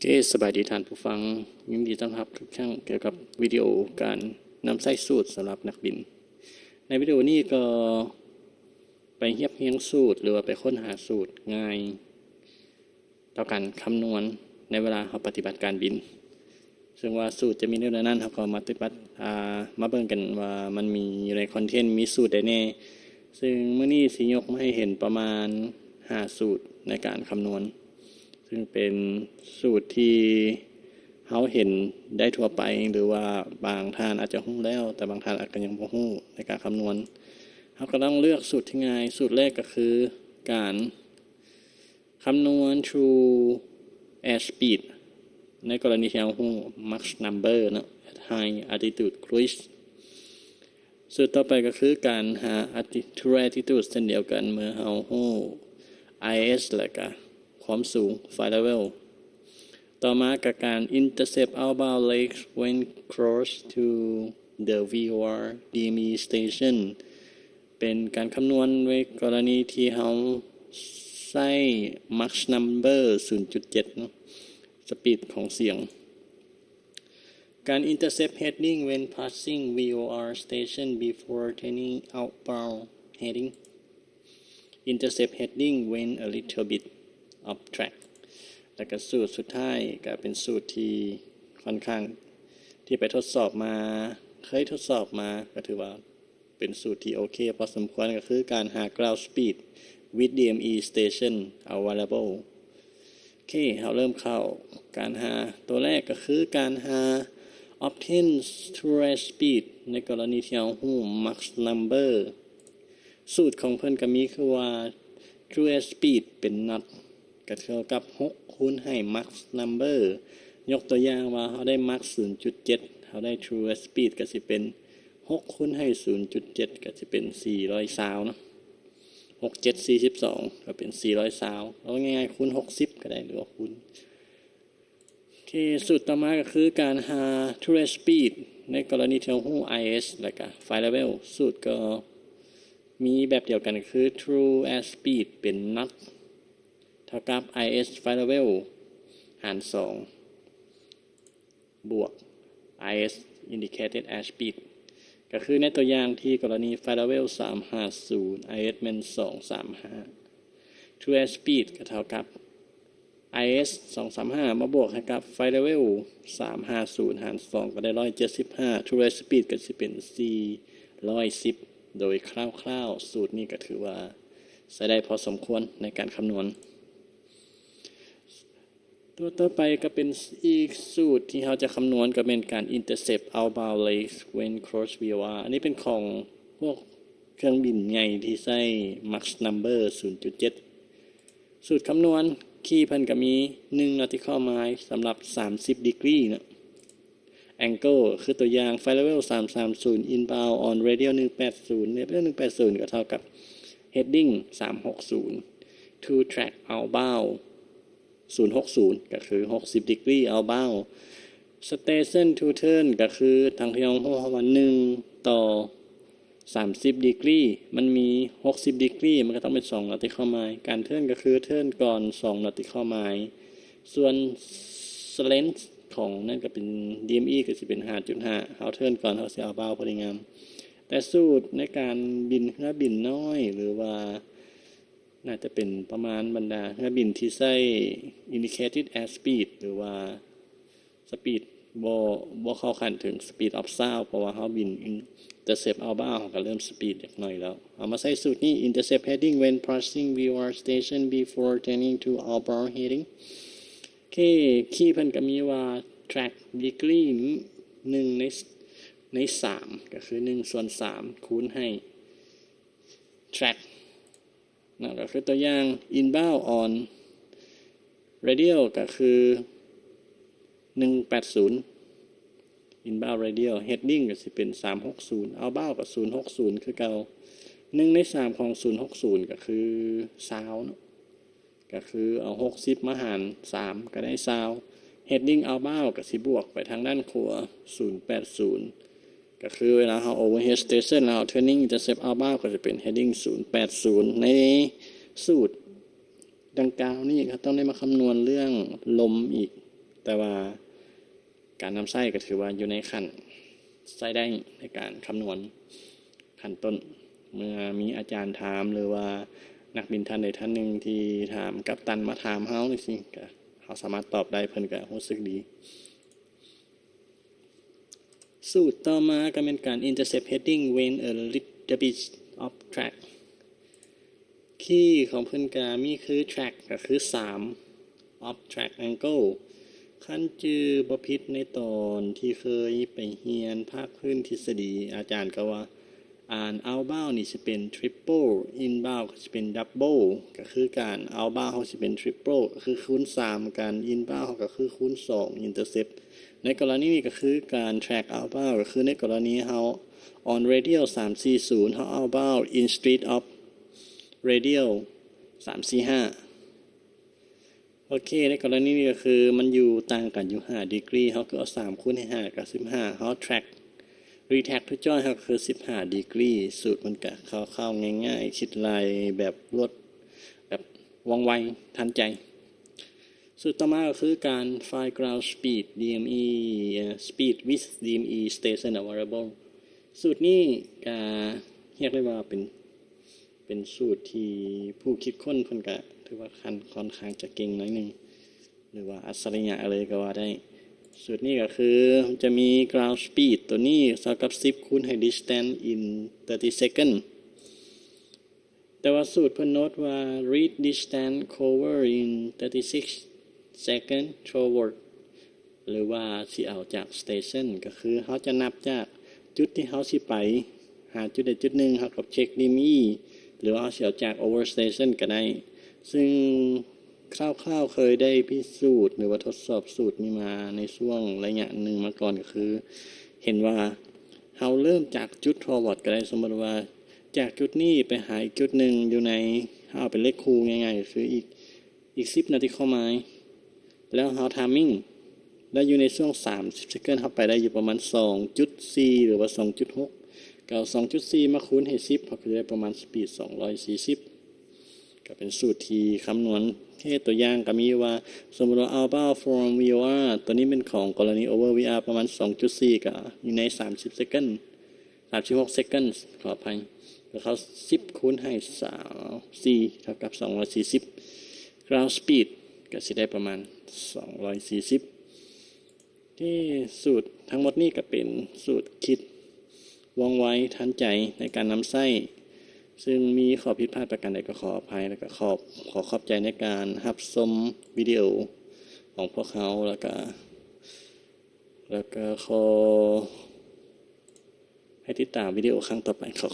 ເອ ສະບາຍດີທ່ານຜູ້ຟັງ, ຍິນດີຕ້ອນຮັບທຸກຄັ້ງກ່ຽວກັບວິດີໂອການນຳໃຊ້ສູດສຳລັບນັກບິນ. ໃນວິດີໂອນີ້ກໍໄປຮຽບຮຽງສູດ ຫຼືວ່າໄປຄົ້ນຫາສູດງ່າຍຕໍ່ການຄຳນວນໃນເວລາເຮົາປະຕິບັດການບິນ. ເຊິ່ງວ່າສູດຈະມີແນວໃດນັ້ນ ເຮົາກໍມາປະຕິບັດ ອ່າ ມາເບິ່ງກັນວ່າມັນມີຢູ່ໃນຄອນເທັນມີສູດໃດແດ່. ເຊິ່ງມື້ນີ້ຊິຍົກມາໃຫ້ເຫັນປະມານຫ້າສູດໃນການຄຳນວນ ເຊິ່ງເປັນສູດທີ່ເຮົາເຫັນໄດ້ທົ່ວໄປ ຫຼືວ່າບາງທ່ານອາດຈະຮູ້ແລ້ວ ແຕ່ບາງທ່ານອາດຈະຍັງບໍ່ຮູ້ໃນການຄຳນວນ. ເຮົາກໍຕ້ອງເລືອກສູດທີ່ງ່າຍ. ສູດແລກກໍຄືການ ຄຳນວນ true airspeed ໃນກໍລະນີທີ່ເຮົາຮູ້ Mach number ເນາະ at high altitude cruise. ສູດຕໍ່ໄປກໍຄືການຫາ alti- true altitude ເຊັ່ນດຽວກັນ ເມື່ອເຮົາຮູ້ IS ແລະກະຄວາມສູງ flight level. ຕໍ່ມາກໍການ intercept outbound legs when close to the VOR DME station ເປັນການຄຳນວນໃນກໍລະນີທີ່ເຮົາໃຊ້ Mach number ສູນຈຸດເຈັດເນາະ ສະປີດຂອງສຽງ. ການ intercept heading when passing VOR station before turning outbound heading. Intercept heading when a little bit off track. ແລະກະສູດສຸດທ້າຍກະເປັນສູດທີ່ຄ່ອນຂ້າງທີ່ໄປທົດສອບມາ ເຄີຍທົດສອບມາ ກະຖືວ່າ ເປັນສູດທີ່ໂອເຄພໍສົມຄວນ ກໍຄືການຫາ ground speed with DME station available. ໂອເຄ ເຮົາເລີ່ມເຂົ້າການຫາ. ຕົວແລກກໍຄືການຫາ obtain true airspeed ໃນກໍລະນີທີ່ເຮົາຮູ້ Mach number. ສູດຂອງເພິ່ນກໍມີຄືວ່າ true airspeed ເປັນ knot ກໍເທົ່າກັບຫົກຄູນໃຫ້ Mach number. ຍົກຕົວຢ່າງວ່າເຮົາໄດ້ Mach ສູນຈຸດເຈັດ ເຮົາໄດ້ true airspeed ກໍຊິເປັນຫົກຄູນໃຫ້ສູນຈຸດເຈັດ ກໍຊິເປັນສີ່ຮ້ອຍຊາວເນາະ ຫົກເຈັດສີ່ສິບສອງ ກໍເປັນສີ່ຮ້ອຍຊາວ. ເອົາງ່າຍໆ ຄູນຫົກສິບກໍໄດ້ ຫຼືວ່າຄູນ ໂອເຄ ສູດຕໍ່ມາກໍຄືການຫາ true airspeed ໃນກໍລະນີທີ່ເຮົາຮູ້ IS ແລະກະ flight level. ສູດກໍມີແບບດຽວກັນ ຄື true airspeed ເປັນ knot ເທົ່າກັບ IS flight level ຫານສອງ ບວກ IS indicated airspeed ກໍຄືໃນຕົວຢ່າງທີ່ກໍລະນີ flight level ສາມຫ້າສູນ IS ແມ່ນສອງສາມຫ້າ true airspeed ກໍເທົ່າກັບ IS ສອງສາມຫ້າ ມາບວກໃຫ້ກັບ flight level ສາມຫ້າສູນຫານສອງ ກໍໄດ້ຮ້ອຍເຈັດສິບຫ້າ true airspeed ກໍຊິເປັນສີ່ຮ້ອຍສິບ. ໂດຍຄ່າວໆ ສູດນີ້ກໍຖືວ່າໃຊ້ໄດ້ພໍສົມຄວນໃນການຄຳນວນ. ຕົວຕໍ່ໄປກໍເປັນອີກສູດທີ່ເຮົາຈະຄຳນວນ ກໍແມ່ນການ intercept outbound legs when close VOR. ອັນນີ້ເປັນຂອງພວກເຄື່ອງບິນໃຫຍ່ທີ່ໃຊ້ Mach number ສູນຈຸດເຈັດ. ສູດຄຳນວນ key ເພິ່ນກໍມີ ໜຶ່ງ nautical mile ສຳລັບສາມສິບ degree ເນາະ. Angle ຄືຕົວຢ່າງ flight level ສາມສາມສູນ inbound on radial ໜຶ່ງແປດສູນ radial ໜຶ່ງແປດສູນ ກໍເທົ່າກັບ heading ສາມຫົກສູນ to track outbound ສູນຫົກສູນ ກໍຄືຫົກສິບ degree outbound. Station to turn ກໍຄືທາງທີ່ເຮົາຮູ້ວ່າ ໜຶ່ງຕໍ່ສາມສິບ degree ມັນມີຫົກສິບ degree ມັນກໍຕ້ອງເປັນສອງ nautical mile. ການ turn ກໍຄື turn ກ່ອນສອງ nautical mile. ສ່ວນ slant ຂອງນັ້ນກໍເປັນ DME ກໍຊິເປັນຫ້າຈຸດຫ້າ ເຮົາ turn ກ່ອນ ເຮົາຊິ outbound ພໍດີງາມ. ແຕ່ສູດໃນການບິນເຮືອບິນນ້ອຍ ຫຼືວ່າ ໜ້າຈະເປັນປະມານບັນດາເຮືອບິນທີ່ໃຊ້ indicated airspeed ຫຼືວ່າ speed ບໍ່ ບໍ່ເຂົ້າຂັ້ນເຖິງ speed of sound ເພາະວ່າເຮົາບິນ intercept outbound ເຮົາກໍເລີ່ມ speed ຈັກໜ້ອຍແລ້ວ. ເອົາມາໃສ່ສູດນີ້ intercept heading when passing VOR station before turning to outbound heading. ໂອເຄ key ເພິ່ນກໍມີວ່າ track degree ໜຶ່ງໃນ ໃນສາມ ກໍຄືໜຶ່ງສ່ວນສາມ ຄູນໃຫ້ track ເນາະ ກໍຄືຕົວຢ່າງ inbound on radial ກໍຄືໜຶ່ງແປດສູນ inbound radial. Heading ກໍຊິເປັນສາມຫົກສູນ outbound ກໍສູນຫົກສູນຄືເກົ່າ. ໜຶ່ງໃນສາມຂອງສູນຫົກສູນກໍຄືຊາວເນາະ ກໍຄືເອົາຫົກສິບມາຫານສາມກໍໄດ້ຊາວ. Heading outbound ກໍຊິບວກໄປທາງດ້ານຂວາ ສູນແປດສູນ ກໍຄືເວລາເຮົາ overhead station ແລ້ວເຮົາ turning intercept outbound ກໍຈະເປັນ heading ສູນແປດສູນ. ໃນສູດດັ່ງກ່າວນີ້ ເຮົາຕ້ອງໄດ້ມາຄຳນວນເລື່ອງລົມອີກ ແຕ່ວ່າການນຳໃຊ້ກໍຖືວ່າຢູ່ໃນຂັ້ນໃຊ້ໄດ້ໃນການຄຳນວນຂັ້ນຕົ້ນ. ເມື່ອມີອາຈານຖາມ ຫຼືວ່ານັກບິນທ່ານໃດທ່ານໜຶ່ງທີ່ຖາມ ກັບຕັນມາຖາມເຮົາຈັ່ງຊີ້ ກໍເຮົາສາມາດຕອບໄດ້ ເພິ່ນກໍຮູ້ສຶກດີ. ສູດຕໍ່ມາກໍແມ່ນການ intercept heading when a little bit off track. ຄີຂອງເພິ່ນກະມີຄື track ກໍຄືສາມ off track angle. ຄັນຈື່ບໍ່ຜິດໃນຕອນທີ່ເຄີຍໄປຮຽນພາກພື້ນທິດສະດີ ອາຈານກໍວ່າ ອ່ານ outbound ນີ້ຊິເປັນ triple, inbound ກໍຊິເປັນ double. ກໍຄືການ outbound ເຮົາຊິເປັນ triple ກໍຄືຄູນສາມ, ການ inbound ເຮົາກໍຄືຄູນສອງ intercept. ໃນກໍລະນີນີ້ກໍຄືການ track outbound ກໍຄືໃນກໍລະນີເຮົາ on radial ສາມສີ່ສູນ ເຮົາ outbound instead of radial ສາມສີ່ຫ້າ. ໂອເຄ ໃນກໍລະນີນີ້ກໍຄືມັນຢູ່ຕ່າງກັນຢູ່ຫ້າດີກຣີ ເຮົາກໍເອົາສາມຄູນໃຫ້ຫ້າກໍສິບຫ້າ ເຮົາ track, retract to join ເຮົາກໍຄືສິບຫ້າດີກຣີ. ສູດມັນກະຄ່າວໆງ່າຍໆ ຄິດໄລ່ແບບລວດ ແບບວ່ອງໄວທັນໃຈ. ສູດຕໍ່ມາກໍຄືການ find ground speed DME, speed with DME station available. ສູດນີ້ກະຮຽກໄດ້ວ່າເປັນ ເປັນສູດທີ່ຜູ້ຄິດຄົ້ນເພິ່ນກະຖືວ່າຂັ້ນ ຂ້ອນຂ້າງຈະເກັ່ງໜ້ອຍໜຶ່ງ ຫຼືວ່າອັດສະລິຍະເລີຍກໍວ່າໄດ້. ສູດນີ້ກໍຄືຈະມີ ground speed ຕົວນີ້ເທົ່າກັບສິບຄູນໃຫ້ distance in thirty second. ແຕ່ວ່າສູດເພິ່ນໂນ້ດວ່າ reach distance cover in thirty-six second toward ຫຼືວ່າຊິເອົາຈາກ station ກໍຄືເຮົາຈະນັບຈາກຈຸດທີ່ເຮົາຊິໄປຫາຈຸດໃດຈຸດໜຶ່ງ ເຮົາກໍເຊັກ DME ຫຼືວ່າເຮົາຊິເອົາຈາກ over station ກໍໄດ້. ຊຶ່ງຄ່າວໆເຄີຍໄດ້ພິສູດ ຫຼືວ່າທົດສອບສູດນີ້ມາໃນຊ່ວງໄລຍະໜຶ່ງມາກ່ອນ ກໍຄືເຫັນວ່າເຮົາເລີ່ມຈາກຈຸດ toward ກໍໄດ້. ສົມມຸດວ່າຈາກຈຸດນີ້ໄປຫາອີກຈຸດໜຶ່ງຢູ່ໃນ ເຮົາເອົາເປັນເລກຄູ່ງ່າຍໆ ກໍຄືອີກ ອີກສິບນາທີຄວາມໝາຍ ແລ້ວເຮົາ timing ແລ້ວຢູ່ໃນຊ່ວງສາມສິບ second ເຮົາໄປໄດ້ຢູ່ປະມານສອງຈຸດສີ່ ຫຼືວ່າສອງຈຸດຫົກ ກໍເອົາສອງຈຸດສີ່ມາຄູນໃຫ້ສິບ ເຮົາກໍຈະໄດ້ປະມານ speed ສອງຮ້ອຍສີ່ສິບ. ກໍເປັນສູດທີ່ຄຳນວນ. ໂອເຄ ຕົວຢ່າງກໍມີວ່າ ສົມມຸດວ່າ outbound from V O R ຕົວນີ້ເປັນຂອງກໍລະນີ over V R ປະມານສອງຈຸດສີ່ ກໍຢູ່ໃນສາມສິບ second ສາມສິບຫົກ second ຂໍອະໄພ ກໍເຂົ້າສິບຄູນໃຫ້ສາມສີ່ເທົ່າກັບສອງຮ້ອຍສີ່ສິບ. ground speed ກໍຊິໄດ້ປະມານສອງຮ້ອຍສີ່ສິບ. ທີ່ສູດທັງໝົດນີ້ກໍເປັນສູດຄິດວ່ອງໄວທັນໃຈໃນການນຳໃຊ້, ຊຶ່ງມີຂໍ້ຜິດພາດປະການໃດກໍຂໍອະໄພ ແລ້ວກໍຂອບ ຂໍຂອບໃຈໃນການຮັບຊົມວິດີໂອຂອງພວກເຮົາ ແລ້ວກໍ ແລ້ວກໍຂໍໃຫ້ຕິດຕາມວິດີໂອຄັ້ງຕໍ່ໄປ. ຂໍ